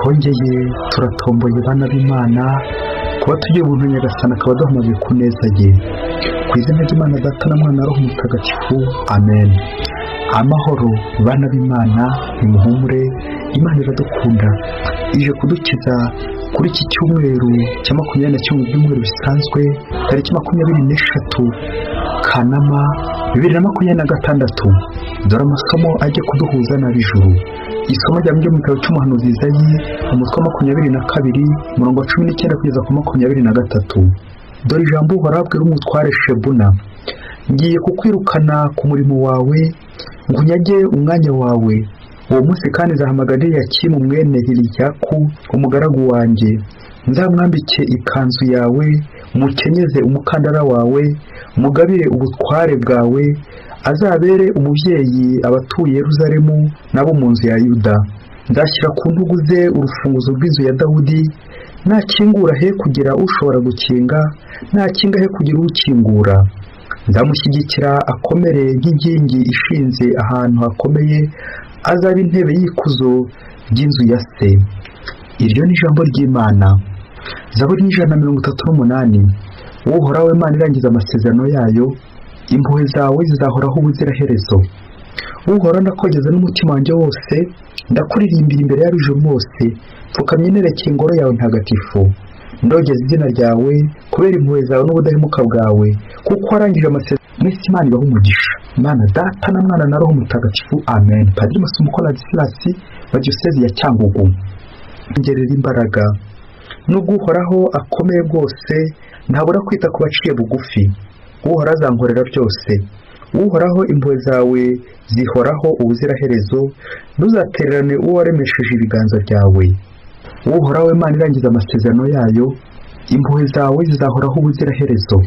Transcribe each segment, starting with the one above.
Twongeye turatomboye, bana b'Imana, kuba tugiye ubuntu Nyagasani akaba aduhamagaye ku neza ye. Ku izina ry'Imana Data na Mwana na Roho Mutagatifu, amen. Amahoro, bana b'Imana, nimuhumure, Imana iradukunda, ije kudukiza. Kuri iki cyumweru cya 21 mu byumweru bisanzwe, tariki 23 Kanama 2026, dore amasomo ajya kuduhuza n'ab'ijuru. Isomo rya mbere mu gitabo cy'umuhanuzi Izayi, umutwe wa 22, umurongo wa 19 kugeza ku 23. Dore ijambo Uhoraho abwira umutware Shebuna: "Ngiye kukwirukana ku murimo wawe, nkunyage umwanya wawe. Uwo munsi kandi nzahamagara Eliyakimu mwene Hilikiyaku, umugaragu wanjye, nzamwambike ikanzu yawe, mukenyeze umukandara wawe, mugabire ubutware bwawe, azabere umubyeyi abatuye Yeruzalemu n'abo mu nzu ya Yuda. Nzashyira ku ntugu ze urufunguzo rw'inzu ya Dawudi: nakingura he kugira ushobora gukinga, nakinga he kugira ukingura. Nzamushyigikira akomere nk'inkingi ishinze ahantu hakomeye, azaba intebe y'ikuzo ry'inzu ya se." Iryo ni ijambo ry'Imana. Zaburi 138. Uhoraho Imana irangiza amasezerano yayo, impuhwe zawe zizahoraho ubuziraherezo. Uhoraho, ndakogeza n'umutima wanjye wose, ndakuririmbira imbere y'ab'ijuru bose. Pfukamye nerekeye Ingoro yawe ntagatifu, ndogeza izina ryawe kubera impuhwe zawe n'ubudahemuka bwawe, kuko warangije amasezerano. Mwese Imana ibaha umugisha, Imana Data na Mwana na Roho Mutagatifu, amen. Padiri Masumbuko Ladislas wa Diyosezi ya Cyangugu. Ngerera imbaraga. Nubwo Uhoraho akomeye bwose, ntabura kwita ku baciye bugufi. Uhoraho azankorera byose. Uhoraho, impuhwe zawe zihoraho ubuziraherezo, ntuzatererane uwo waremesheje ibiganza byawe. Uhoraho Imana irangiza amasezerano yayo, impuhwe zawe zizahoraho ubuziraherezo.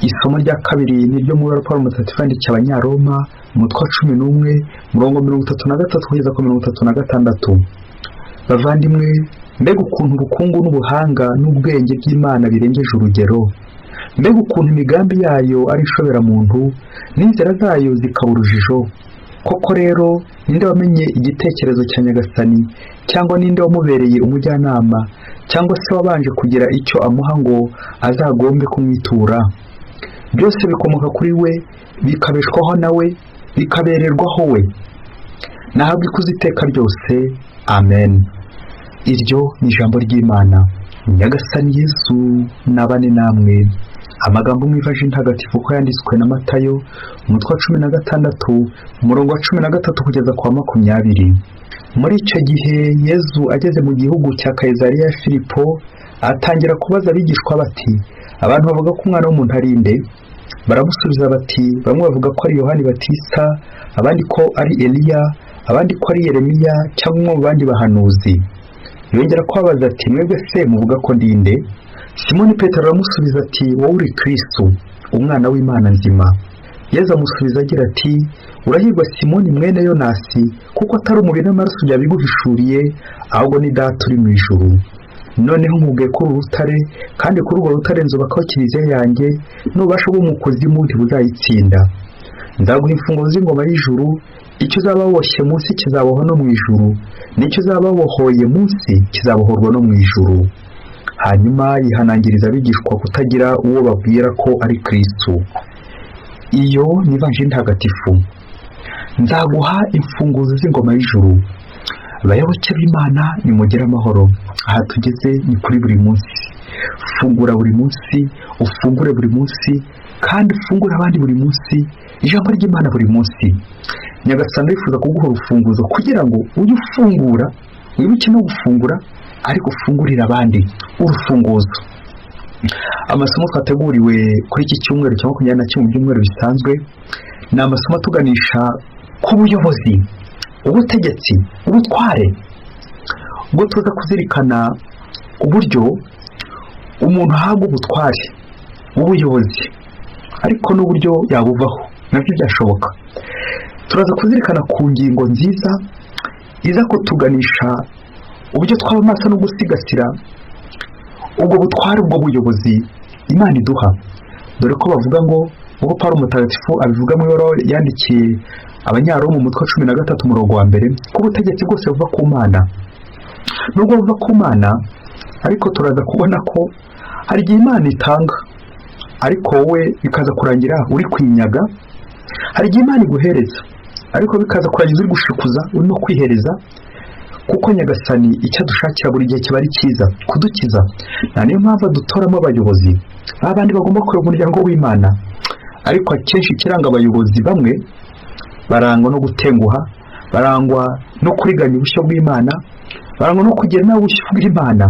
Isomo rya kabiri ni ryo muri Paul Mutagatifu yandikiye Abanyaroma, umutwe wa 11, murongo 33 kugeza ku 36. Bavandimwe, mbega ukuntu ubukungu n'ubuhanga n'ubwenge by'Imana birengeje urugero! Mbega ukuntu imigambi yayo ari inshoberamahanga, n'inzira zayo zikaba urujijo! Koko rero, ninde wamenye igitekerezo cya Nyagasani, cyangwa ninde wamubereye umujyanama, cyangwa se wabanje kugira icyo amuha ngo azagombe kumwitura? Byose bikomoka kuri we, bikabeshwaho nawe, bikabererwaho we. Nahabwe ikuzo iteka ryose, amen. Iryo ni ijambo ry'Imana. Nyagasani Yesu nabane namwe. Amagambo mu Ivanjiri ntagatifu uko yanditswe na Matayo, umutwe wa 16, umurongo wa 13 kugeza ku wa 20. Muri icyo gihe Yezu ageze mu gihugu cya Kayizariya ya Filipo, atangira kubaza abigishwa bati: "Abantu bavuga ko Umwana w'umuntu ari nde?" Baramusubiza bati: "Bamwe bavuga ko ari Yohani Batista, abandi ko ari Eliya, abandi ko ari Yeremiya cyangwa umwe mu bandi bahanuzi." Yongera kubabaza ati: "Mwebwe se muvuga ko ndi nde?" Simoni Petero aramusubiza ati: "Wowe uri Kristo, Umwana w'Imana nzima." Yezu amusubiza agira ati: "Urahirwa Simoni mwene Yonasi, kuko atari umubiri n'amaraso byabiguhishuriye, ahubwo ni Data uri mu ijuru. Noneho nkubwiye ko uru rutare, kandi kuri urwo rutare nzubakaho kiliziya yanjye, n'ububasha bwo mu kuzimu ntibuzayitsinda. Nzaguha imfunguzo z'ingoma y'ijuru. Icyo uzaba woboshye munsi kizabohwa no mu ijuru, n'icyo uzaba wobohoye munsi kizabohorwa no mu ijuru." Hanyuma yihanangiriza abigishwa kutagira uwo babwira ko ari Kristo. Iyo ni Ivanjiri ntagatifu. Nzaguha imfunguzo z'ingoma y'ijuru. Bayoboke b'Imana, nimugire amahoro. Aha tugeze ni kuri buri munsi. Fungura buri munsi, ufungure buri munsi, kandi ufungure abandi buri munsi ijambo ry'Imana buri munsi. Nyagasani wifuza kuguha urufunguzo kugira ngo ujye ufungura, wibuke no gufungura, ariko ufungurire abandi urufunguzo. Amasomo twateguriwe kuri iki cyumweru cya 21 mu byumweru bisanzwe ni amasomo atuganisha ku buyobozi, ubutegetsi, ubutware, ubwo tuza kuzirikana uburyo umuntu ahabwa ubutware, ubuyobozi, ariko n'uburyo yabuvaho nabyo byashoboka. Turaza kuzirikana ku ngingo nziza iza kutuganisha uburyo twaba maso no gusigasira ubwo butware, ubwo buyobozi Imana iduha, dore ko bavuga ngo, nk'uko Paul Mutagatifu abivuga mu ibaruwa yandikiye Abanyaroma, umutwe wa 13, umurongo wa mbere, ko ubutegetsi bwose buva ku Mana. Nubwo buva ku Mana, ariko turaza kubona ko hari igihe Imana itanga, ariko wowe bikaza kurangira uri kwinyaga. Hari igihe Imana iguhereza, ariko bikaza kurangiza uri gushikuza, urimo kwihereza, kuko Nyagasani icyo adushakira buri gihe kiba ari cyiza, kudukiza. Nta niyo mpamvu dutoramo abayobozi, ba bandi bagomba kuyobora umuryango w'Imana. Ariko akenshi ikiranga abayobozi bamwe, barangwa no gutenguha, barangwa no kuriganya ubushyo bw'Imana, barangwa no kugira nabi ubushyo bw'Imana.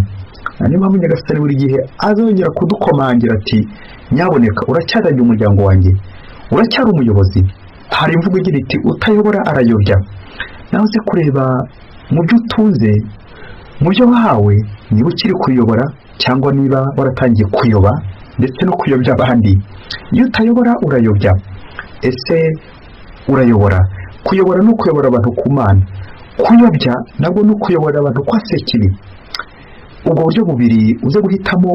Niyo mpamvu Nyagasani buri gihe azongera kudukomangira ati: "Nyaboneka, uracyaragiye umuryango wanjye, uracyari umuyobozi." Hari imvugo igira iti: "Utayobora arayobya." Nawe uze kureba mu byo utunze, mu byo wahawe, niba ukiri kuyobora cyangwa niba waratangiye kuyoba ndetse no kuyobya abandi. Iyo utayobora urayobya. Ese urayobora? Kuyobora ni ukuyobora abantu ku Mana, kuyobya nabwo ni ukuyobora abantu kwa Sekibi. Ubwo buryo bubiri uze guhitamo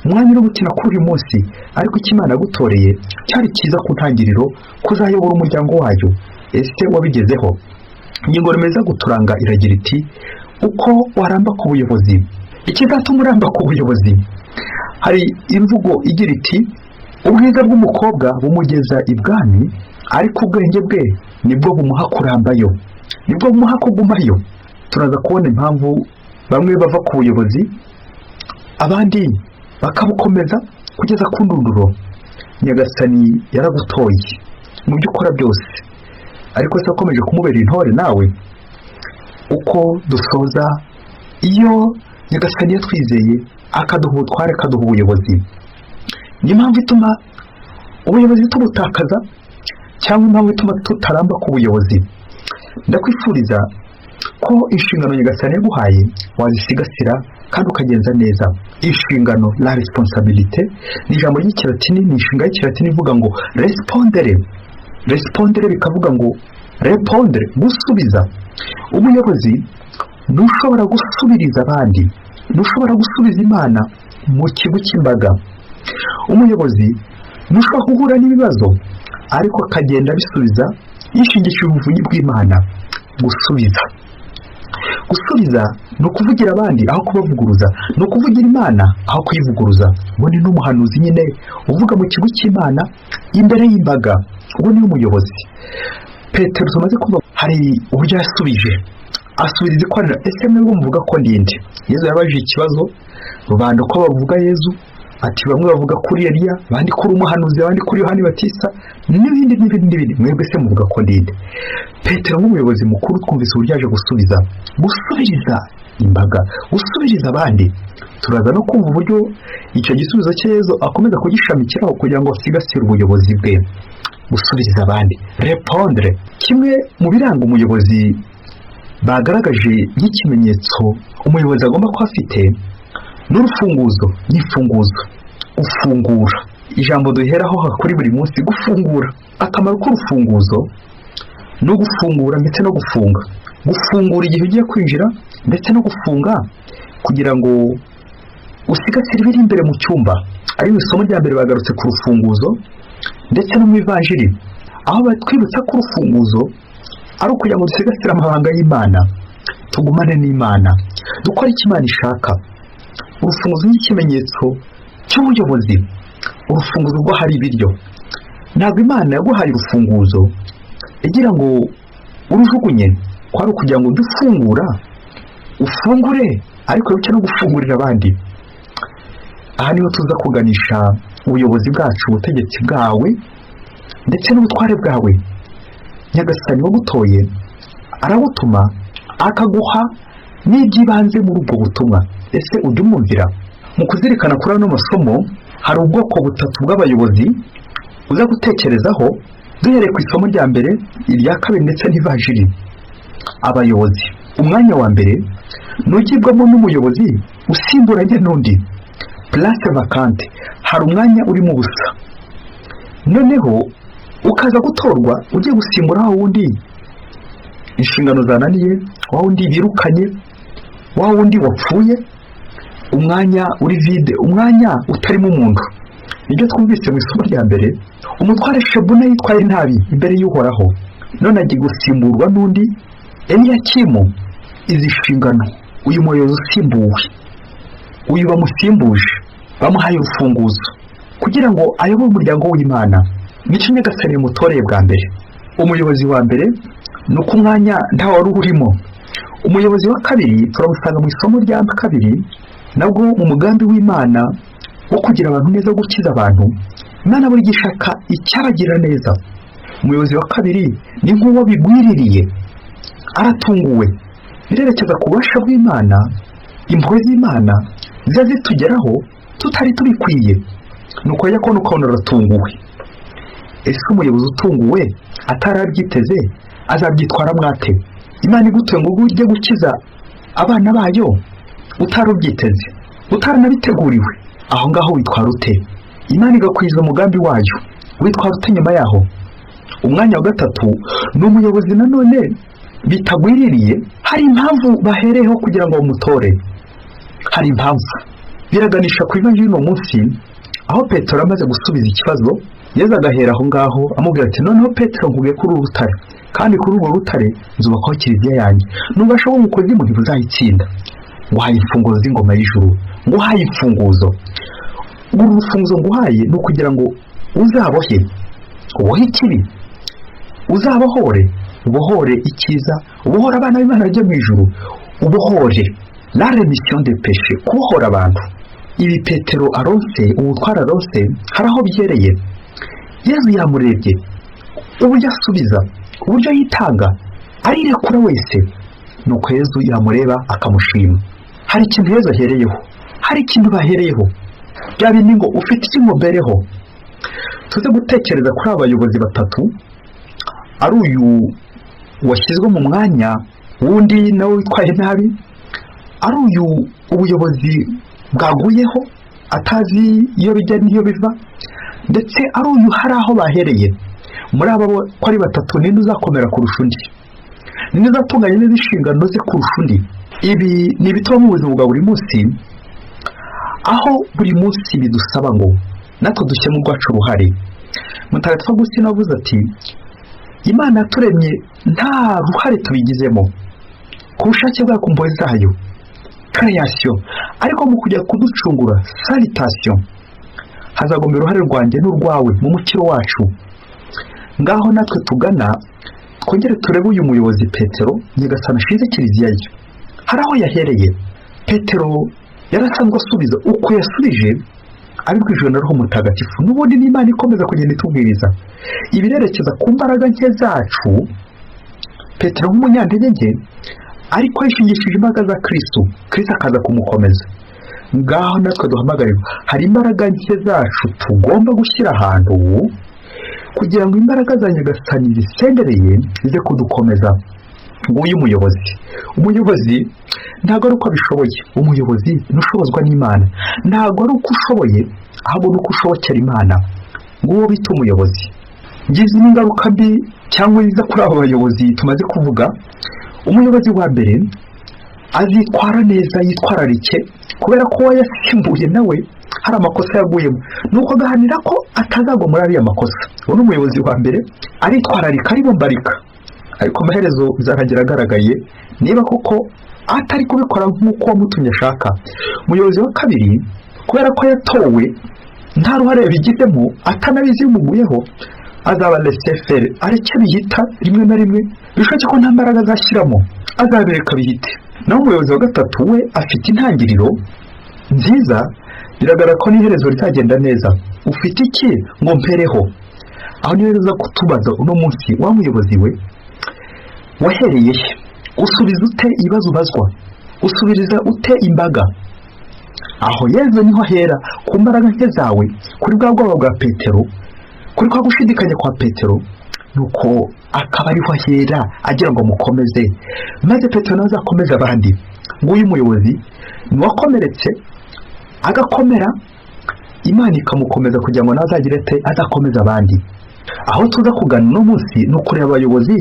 umwanya uri gukina kuri uyu munsi. Ariko icyo Imana yagutoreye cyari cyiza ku ntangiriro, kuzayobora umuryango wayo. Ese wabigezeho? Ingingo remezo guturanga iragira iti: "Uko waramba ku buyobozi." Ikizatuma uramba ku buyobozi, hari imvugo igira iti: "Ubwiza bw'umukobwa bumugeza ibwami, ariko ubwenge bwe nibwo bumuha kurambayo, nibwo bumuha kugumayo." Turaza kubona impamvu bamwe bava ku buyobozi, abandi bakabukomeza kugeza ku ndunduro. Nyagasani yaragutoye mu byo ukora byose, ariko se wakomeje kumubera intore nawe? Uko dusoza, iyo Nyagasani yatwizeye akaduha ubutware, akaduha ubuyobozi, niyo mpamvu ituma ubuyobozi tubutakaza cyangwa impamvu ituma tutaramba ku buyobozi. Ndakwifuriza ko inshingano Nyagasani yaguhaye wazisigasira kandi ukagenza neza. Inshingano, la responsabilité, ni ijambo ry'ikilatini, ni inshinga y'ikilatini ivuga ngo respondere. Respondere bikavuga ngo répondre, gusubiza. Umuyobozi ntushobora gusubiriza abandi, ntushobora gusubiza Imana mu kigo cy'imbaga. Umuyobozi ntushobora guhura n'ibibazo, ariko akagenda abisubiza yishingikije ubuvunyi bw'Imana. Gusubiza ni ukuvugira abandi aho kubavuguruza, ni ukuvugira Imana aho kuyivuguruza. Ubu ni n'umuhanuzi nyine uvuga mu kigo cy'Imana imbere y'imbaga. Ubu ni umuyobozi. Petero tumaze kumva, hari uburyo yasubije, asubiriza ikoraniro: "Ese mwebwe muvuga ko ndinde?" Yezu yabajije ikibazo rubanda uko bavuga Yezu, ati: "Bamwe bavuga kuri Eliya, abandi kuri umuhanuzi, abandi kuri Yohani Batista, n'ibindi n'ibindi n'ibindi. Mwebwe se muvuga ko ndinde?" Petero nk'umuyobozi mukuru, twumvise uburyo yaje gusubiza, gusubiriza imbaga, gusubiriza abandi. Turaza no kumva uburyo icyo gisubizo cye Yezu akomeza kugishamikiraho kugira ngo asigasire ubuyobozi bwe. Gusubiriza abandi, répondre. Kimwe mu biranga umuyobozi bagaragaje nk'ikimenyetso umuyobozi agomba kuba afite n'urufunguzo, n'imfunguzo, gufungura. Ijambo duheraho kuri buri munsi, gufungura. Akamaro k'urufunguzo ni ugufungura ndetse no gufunga. Gufungura igihe ugiye kwinjira, ndetse no gufunga kugira ngo usigasire ibiri imbere mu cyumba. Ari mu isomo rya mbere bagarutse ku rufunguzo, ndetse no mu ivanjiri aho batwibutsa ko urufunguzo ari ukugira ngo dusigasire amabanga y'Imana, tugumane n'Imana, dukore icyo Imana ishaka. Urufunguzo ni ikimenyetso cy'ubuyobozi, urufunguzo rw'ahari ibiryo. Ntabwo Imana yaguhaye urufunguzo igira ngo urujugunye, kwari ukugira ngo ujye ufungura, ufungure, ariko wibuke no gufungurira abandi. Aha niho tuza kuganisha ubuyobozi bwacu, ubutegetsi bwawe ndetse n'ubutware bwawe. Nyagasani wagutoye aragutuma, akaguha n'iby'ibanze muri ubwo butumwa. Ese ujya umwumvira? Mu kuzirikana kuri ano masomo, hari ubwoko butatu bw'abayobozi uza gutekerezaho duhereye ku isomo rya mbere, irya kabiri ndetse n'ivajiri. Abayobozi, umwanya wa mbere ntugibwamo n'umuyobozi usimburanye n'undi, place vacante. Hari umwanya urimo ubusa, noneho ukaza gutorwa ugiye gusimbura wa wundi inshingano zananiye, wa wundi birukanye, wa wundi wapfuye. Umwanya uri vide, umwanya utarimo umuntu. Nibyo twumvise mu isomo rya mbere. Umutware Shebuna yitwaye nabi imbere y'Uhoraho, none agiye gusimburwa n'undi, Eliyakimu. Izi nshingano Uyu muyobozi usimbuwe, uyu bamusimbuje, bamuhaye urufunguzo kugira ngo ayobore umuryango w'Imana. Nicyo Nyagasani yamutoreye bwa mbere. Umuyobozi wa mbere ni uko umwanya nta wari urimo. Umuyobozi wa kabiri turamusanga mu isomo rya kabiri, nabwo mu mugambi w'Imana wo kugira abantu neza, wo gukiza abantu. Imana buri gihe ishaka icyabagirira neza. Umuyobozi wa kabiri ni nk'uwo bigwiririye, aratunguwe. Birerekeza ku bubasha bw'Imana, impuhwe z'Imana ziza zitugeraho tutari tubikwiye. Nuko yajya kubona ukabona aratunguwe. Ese umuyobozi utunguwe atarabyiteze azabyitwara mwate? Imana igutuye ngo ujye gukiza abana bayo utari ubyiteze, utaranabiteguriwe, aho ngaho witwara ute? Imana igakwiza umugambi wayo, witwara ute nyuma yaho? Umwanya wa gatatu ni umuyobozi nanone bitagwiririye. Hari impamvu bahereyeho kugira ngo bamutore, hari impamvu. Biraganisha ku ivanjiri y'uno munsi, aho Petero amaze gusubiza ikibazo, Yezu agahera aho ngaho amubwira ati: "Noneho Petero, nkubwiye kuri uru rutare, kandi kuri urwo rutare nzubakaho kiliziya yanjye, nubasha wo mu kuzimu ntibuzayitsinda. Nguhaye imfunguzo z'ingoma y'ijuru, nguhaye imfunguzo. Uru rufunguzo nguhaye ni ukugira ngo uzabohe, ubohe ikibi, uzabohore, ubohore icyiza, ubohore abana b'Imana bajya mu ijuru, ubohore la rémission de péché, kubohora abantu." Ibi Petero aronse, ubutware aronse, hari aho byereye. Yezu yamurebye uburyo asubiza, uburyo yitanga, arirekura wese. Nuko Yezu yamureba akamushima. Hari ikintu Yezu ahereyeho, hari ikintu bahereyeho, bya bindi ngo ufite iki ngo mbereho. Tuze gutekereza kuri aba bayobozi batatu, ari uyu washyizwe mu mwanya wundi nawe witwaye nabi, ari uyu ubuyobozi bwaguyeho atazi iyo bijya n'iyo biva, ndetse ari uyu hari aho bahereye. Muri aba ko ari batatu, ninde uzakomera kurusha undi? Ninde uzatunganya neza inshingano ze kurusha undi? Ibi ni ibituba mu buzima bwa buri munsi, aho buri munsi bidusaba ngo natwe dushyiremo urwacu uruhare. Mutagatifu Agustina avuze ati: "Imana yaturemye nta ruhare tubigizemo, ku bushake bwayo, ku mpuhwe zayo, création, ariko mu kujya kuducungura, salutation, hazagomba uruhare rwanjye n'urwawe mu mukiro wacu." Ngaho natwe tugana twongere turebe uyu muyobozi Petero Nyagasani ashinze kiliziya ye. Hari aho yahereye. Petero yarasanzwe asubiza uko yasubije abibwijwe na Roho Mutagatifu. N'ubundi n'Imana ikomeza kugenda itubwiriza ibirerekeza ku mbaraga nke zacu. Petero nk'umunyantege nke, ariko yishingishije imbaraga za Kristo, Kristo akaza kumukomeza. Ngaho natwe duhamagarirwa, hari imbaraga nke zacu tugomba gushyira ahantu kugira ngo imbaraga za Nyagasani zisendereye zize kudukomeza. Nguyu umuyobozi. Umuyobozi ntabwo ari uko abishoboye, umuyobozi ni ushobozwa n'Imana. Ntabwo ari uko ushoboye, ahubwo ni uko ushobokera Imana. Nguwo bita umuyobozi. Ngizi n'ingaruka mbi cyangwa nziza kuri abo bayobozi tumaze kuvuga. Umuyobozi wa mbere azitwara neza, yitwararike, kubera ko uwo yasimbuye nawe hari amakosa yaguyemo, nuko agahanira ko atazagwa muri ariya makosa. Uwo ni umuyobozi wa mbere, aritwararika, aribombarika, ariko amaherezo bizarangira agaragaye niba koko atari kubikora nk'uko wamutumye ashaka. Umuyobozi wa kabiri, kubera ko yatowe nta ruhare yabigizemo, atanabizi bimuguyeho, azaba laissez-faire, areke bihita. Rimwe na rimwe bishoboke ko nta mbaraga azashyiramo, azabereka bihite. Naho umuyobozi wa gatatu we afite intangiriro nziza, biragaragara ko n'iherezo rizagenda neza. Ufite iki ngo mpereho? Aho niyo uza kutubaza uno munsi: wa muyobozi we wahereye he? Usubiza ute ibibazo ubazwa? Usubiriza ute imbaga? Aho Yezu niho ahera, ku mbaraga nke zawe, kuri bwa bwoba bwa Petero, kuri kwa gushidikanya kwa Petero, nuko akaba ariho ahera agira ngo mukomeze, maze Petero nawe azakomeze abandi. Nguyu umuyobozi ni uwakomeretse agakomera, Imana ikamukomeza kugira ngo nawe azagire ate? Azakomeze abandi. Aho tuza kugana uno munsi ni ukureba abayobozi,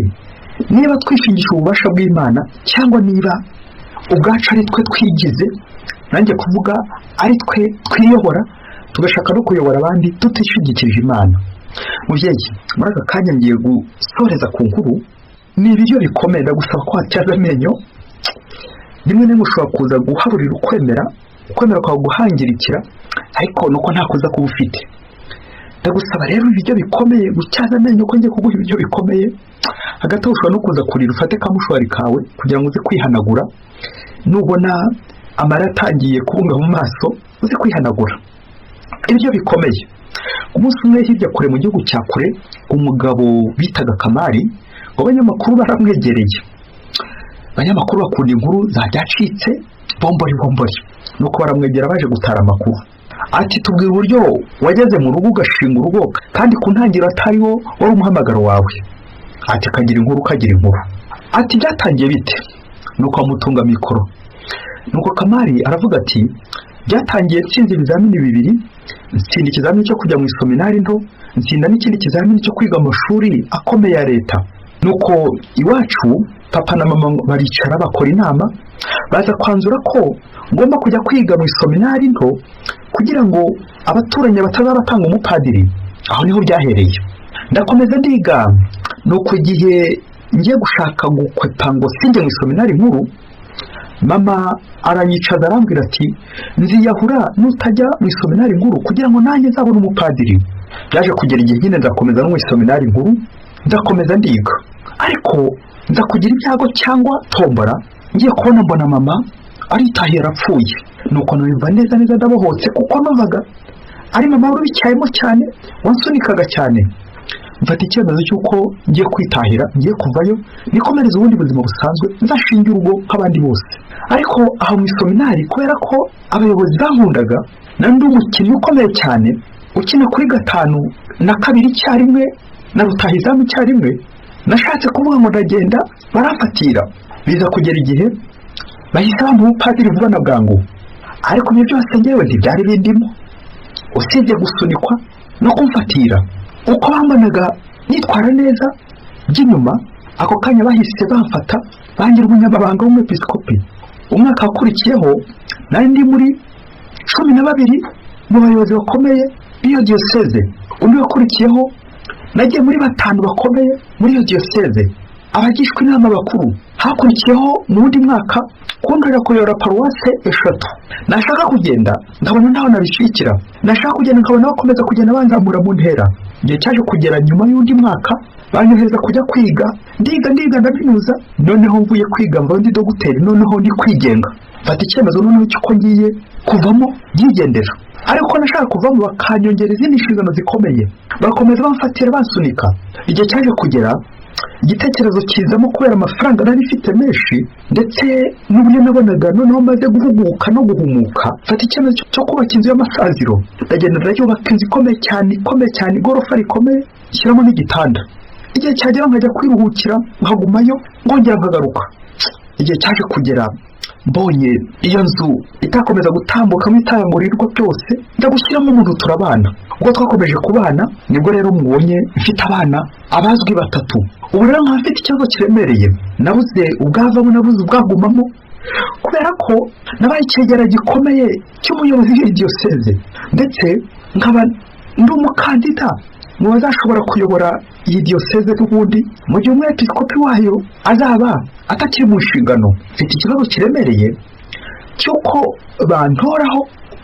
niba twishingisha ububasha bw'Imana cyangwa niba ubwacu ari twe twigize, nanjye kuvuga ari twe twiyobora, tugashaka no kuyobora abandi tutishingikirije Imana. Mubyeyi, muri aka kanya ngiye gusoreza ku nkuru. Ni ibiryo bikomeye, ndagusaba ko watyaza amenyo. Rimwe na rimwe ushobora kuza guhaburira ukwemera, ukwemera kwawe guhangirikira, ariko nuko nta kuza kuba ufite. Ndagusaba rero ibiryo bikomeye, gutyaza amenyo ko ngiye kuguha ibiryo bikomeye. Hagati aho ushobora no kuza kurira, ufate kamushwari kawe kugira ngo uze kwihanagura. Nubona amara atangiye kubunga mu maso, uze kwihanagura. Ibiryo bikomeye. Umunsi umwe hirya kure mu gihugu cya kure, umugabo bitaga Kamari, ngo abanyamakuru baramwegereye. Abanyamakuru bakunda inkuru za byacitse bombori bombori, nuko baramwegera baje gutara amakuru. Ati: "Tubwira uburyo wageze mu rugo ugashinga urugo, kandi ku ntangiriro atari wo wari umuhamagaro wawe." Ati: "Kagira inkuru, kagira inkuru." Ati: "Byatangiye bite?" Nuko amutunga mikoro. Nuko Kamari aravuga ati: "Byatangiye nsinze ibizamini bibiri, ntsinda ikizamini cyo kujya mu isominari nto, ntsinda n'ikindi kizamini cyo kwiga amashuri akomeye ya leta. Nuko iwacu papa na mama baricara bakora inama, baza kwanzura ko ngomba kujya kwiga mu isominari nto kugira ngo abaturanyi batazabatanga umupadiri. Aho niho byahereye, ndakomeza ndiga. Nuko igihe ngiye gushaka gukwepa ngo sinjye mu isominari nkuru, mama aranyicaza arambwira ati: 'Nziyahura nutajya mu isominari nkuru kugira ngo nanjye nzabone umupadiri.' Byaje kugera igihe nyine nzakomeza no mu isominari nkuru, ndakomeza ndiga, ariko nza kugira ibyago cyangwa tombora, ngiye kubona mbona mama aritahiye, arapfuye. Nuko numva neza neza ndabohotse, kuko numvaga ari mama wari ubicyayemo cyane, wansunikaga cyane. Mfata icyemezo cy'uko ngiye kwitahira, ngiye kuvayo nikomereza ubundi buzima busanzwe, nzashinge urugo nk'abandi bose. Ariko aho mu isominari, kubera ko abayobozi bankundaga, nari ndi umukinnyi ukomeye cyane, ukina kuri gatanu na kabiri icyarimwe na rutahizamu icyarimwe, nashatse kuvuga ngo ndagenda, baramfatira. Biza kugera igihe bahise bampa ubupadiri vuba na bwangu. Ariko ibyo byose ngewe ntibyari bindimo, usibye gusunikwa no kumfatira. Uko bambonaga nitwara neza by'inyuma, ako kanya bahise bamfata bangira umunyamabanga w'umwepiskopi. Umwaka wakurikiyeho nari ndi muri 12 mu bayobozi bakomeye b'iyo diyoseze. Undi wakurikiyeho nagiye muri batanu bakomeye muri iyo diyoseze, abagishwa inama bakuru. Hakurikiyeho mu wundi mwaka kuntorera kuyobora paruwase eshatu. Nashaka kugenda nkabona ntaho nabishikira, nashaka kugenda nkabona bakomeza kugenda banzamura mu ntera. Igihe cyaje kugera nyuma y'undi mwaka, banyohereza kujya kwiga. Ndiga, ndiga, ndaminuza. Noneho mvuye kwiga mva ndi dogiteri, noneho ndi kwigenga. Mfata icyemezo noneho cy'uko ngiye kuvamo byigendera. Ariko nashaka kuvamo bakanyongera izindi nshingano zikomeye, bakomeza bamfatira, bansunika. Igihe cyaje kugera igitekerezo kizamo, kubera amafaranga nari mfite menshi ndetse n'uburyo nabonaga noneho maze guhuguka no guhumuka, mfata icyemezo cyo kubaka inzu y'amasaziro. Ndagenda ndayubaka, inzu ikomeye cyane, ikomeye cyane, igorofa rikomeye, shyiramo n'igitanda. Igihe cyagera nkajya kwiruhukira, nkagumayo, ngongera nkagaruka. Igihe cyaje kugera mbonye iyo nzu itakomeza gutambukamo itangurirwa byose, ndagushyiramo umuntu turabana. Ubwo twakomeje kubana, nibwo rero mubonye mfite abana abazwi batatu. Ubu rero nkaba mfite ikibazo kiremereye, nabuze ubwavamo, nabuze ubwagumamo, kubera ko nabaye icyegera gikomeye cy'umuyobozi w'iyi diyoseze, ndetse nkaba ndi umukandida mu bazashobora kuyobora iyi diyoseze n'ubundi mu gihe umwepiskopi wayo azaba atakiri mu nshingano. Mfite ikibazo kiremereye cy'uko bantoraho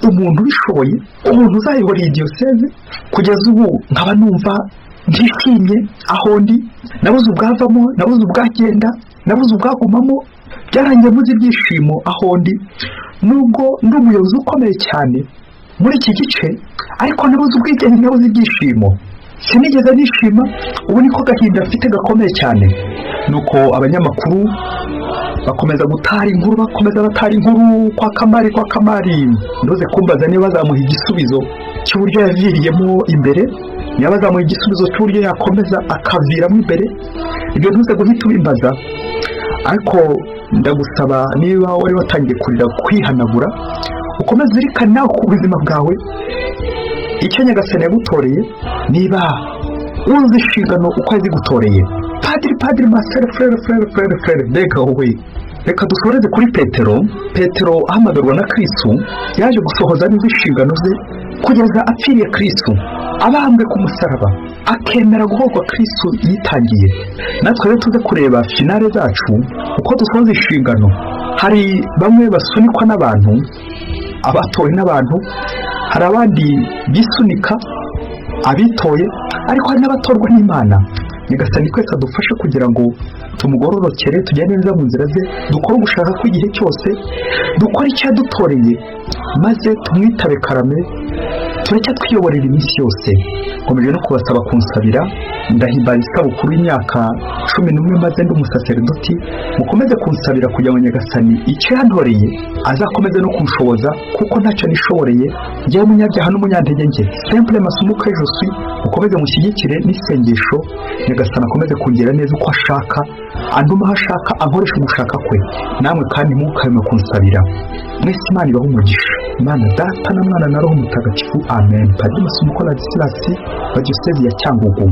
umuntu ubishoboye, umuntu uzayobora iyi diyoseze. Kugeza ubu nkaba numva ntishimye aho ndi, nabuze ubwavamo, nabuze ubwagenda, nabuze ubwagumamo. Byarangiye mbuze ibyishimo aho ndi, nubwo ndi umuyobozi ukomeye cyane muri iki gice, ariko nabuze ubwigenge, nabuze ibyishimo, sinigeze nishima. Ubu niko gahinda mfite gakomeye cyane. Nuko abanyamakuru bakomeza gutara inkuru, bakomeza batara inkuru kwa Kamari, kwa Kamari. Ntuze kumbaza niba bazamuha igisubizo cy'uburyo yaviriyemo imbere, niba bazamuha igisubizo cy'uburyo yakomeza akaviramo imbere, ibyo ntuze guhita ubimbaza. Ariko ndagusaba, niba wari watangiye kurira, kwihanagura, ukomeze uzirikane nawe ku buzima bwawe icyo Nyagasani yagutoreye, niba uzi inshingano uko yazigutoreye. Padiri, padiri, masere, frère, frère, frère, frère, mbega wowe! Reka dusoreze kuri Petero. Petero ahamagarwa na Kristu yaje gusohoza neza inshingano ze kugeza apfiriye Kristu, abambwe ku musaraba, akemera guhorwa Kristu yitangiye. Natwe rero tuze kureba finale zacu, uko dusohoza inshingano. Hari bamwe basunikwa n'abantu, abatowe n'abantu, hari abandi bisunika, abitoye, ariko hari n'abatorwa n'Imana. Nyagasani twese adufashe kugira ngo tumugororokere, tugende neza mu nzira ze, dukore ugushaka kw'igihe cyose, dukore icyo yadutoreye, maze tumwitabe karame, tureke twiyoborera iminsi yose. Nkomeje no kubasaba kunsabira. Ndahimbaza isabukuru y'imyaka 11 maze ndi umusaseridoti. Mukomeze kunsabira kugira ngo Nyagasani icyo yantoreye azakomeze no kunshoboza, kuko ntacyo nishoboreye njyewe umunyabyaha n'umunyantege nke, simple Masumbuko je suis. Mukomeze mushyigikire n'isengesho, Nyagasani akomeze kungira neza uko ashaka, anduma aho ashaka, ankoresha ugushaka kwe. Namwe kandi mukabime kunsabira. Mwese Imana ibahe umugisha, Imana Data na Mwana na Roho Mutagatifu. Amen. Padiri Masumbuko Ladislas wa Diyosezi ya Cyangugu.